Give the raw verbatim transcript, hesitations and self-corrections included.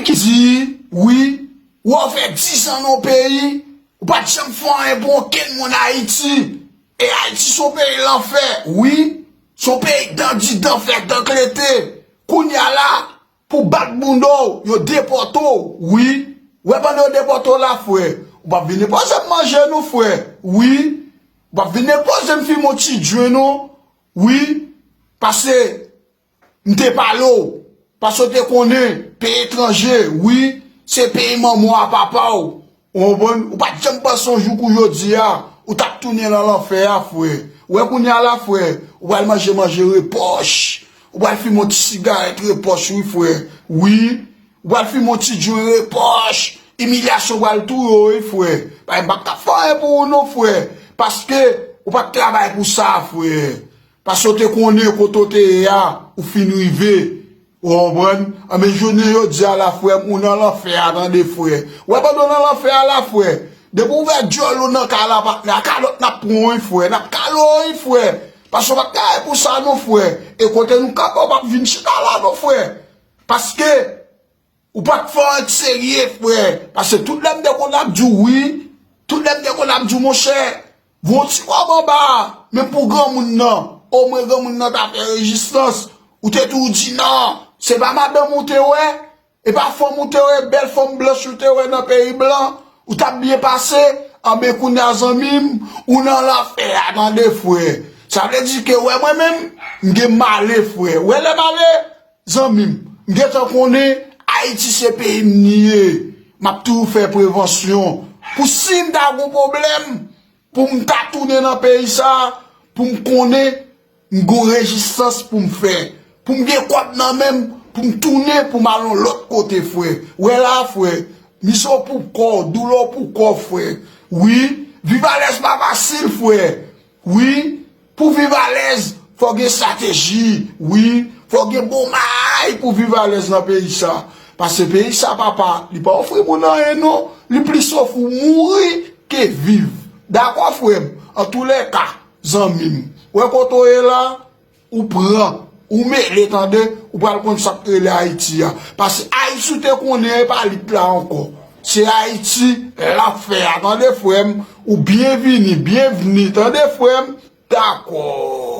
ki di, wi, ou fè dizan nan yon peyi, ou pa t janm fè anyen pou okenn moun Ayiti. E Ayiti se yon peyi lanfè, wi. Se yon peyi dan di, dan fè, dan klete. Kounye a la, pou bat bounda w, yo depòte w, wi. Wè, pandan yo depòte w la, frè, ou p ap vin enpoze m manje, non, frè, wi. Ou p ap vin enpoze m fimen yon ti djwen, non, wi. Pase m te pale w, pase w te konnen, peyi etranje, wi, se peyi manman w a papa w. Ou konprann? Ou pa t janm panse yon jou kou jodi a, ou t ap tounen nan lanfè a, frè. Ou wè kounye a la, frè, ou pral manje manje repòch. Ou pral fimen yon ti sigarèt repòch, wi, frè. Wi. Ou pral fimen yon ti djwen repòch. Imilyasyon pral touye w, wi, frè. Paske m p ap ka fè anyen pou ou, non, frè. Paske ou pa t travay pou sa, frè. Pase w te konnen kote w te ye a, ou fin rive. Ou konprann? Anben, jounen jodi a la, frè m, ou nan lanfè a, tande, frè. Ou wè, pandan w nan lanfè a la, frè, depi w ouvè dyòl ou nan kay la, patnè, a kalòt n ap pran w, wi, frè. N ap kale w, wi, frè. Pase w pa t travay pou sa, non, frè. E kote nou kanpe, w p ap vin chita la, non, frè. Paske ou pa t fè anyen k serye, frè. Pase tout lè m te konn ap di w wi, tout lè m te konn ap di w, monchè, voye yon ti kòb anba a, menm pou granmoun nan, omwen granmoun nan ta fè rezistans. Ou te toujou di non, se pa madanm ou te wè, e pa fanm ou te wè, bèl fanm blanch ou te wè nan peyi blan, ou t ap byen pase, anben kounye a, zanmi m, ou nan lanfè a, tande, frè. Sa vle di ke, wè, mwen menm, m gen male, frè. Wè, lè male, zanmi m, m gentan konnen Ayiti se peyi m li ye. M ap toujou fè prevansyon. Pou si m ta gon pwoblèm, pou m ta tounen nan peyi sa, pou m konnen m gon rezistans pou m fè. Pou m gen kòb nan men m, pou m tounen, pou m al yon lòt kote, frè. Wè la, frè, mizè w pou kò w, doulè w pou kò w, frè. Wi, viv alèz pa fasil, frè. Wi, pou viv alèz, fò w gen estrateji. Wi, fò w gen bon may pou viv alèz nan peyi sa. Pase peyi sa, papa, li pa ofri moun anyen, non. Li plis ofri w mouri ke viv. Dakò, frè m? Antoulèka, zanmi m, wè kote w ye la, ou pran, ou mele, tande, ou pral konn sa k rele Ayiti a. Pase Ayiti w te konnen, e pa li k la ankò. Se Ayiti l ap fè a, tande, frè m? Ou byenvini, byenvni, tande, frè m? Dakò.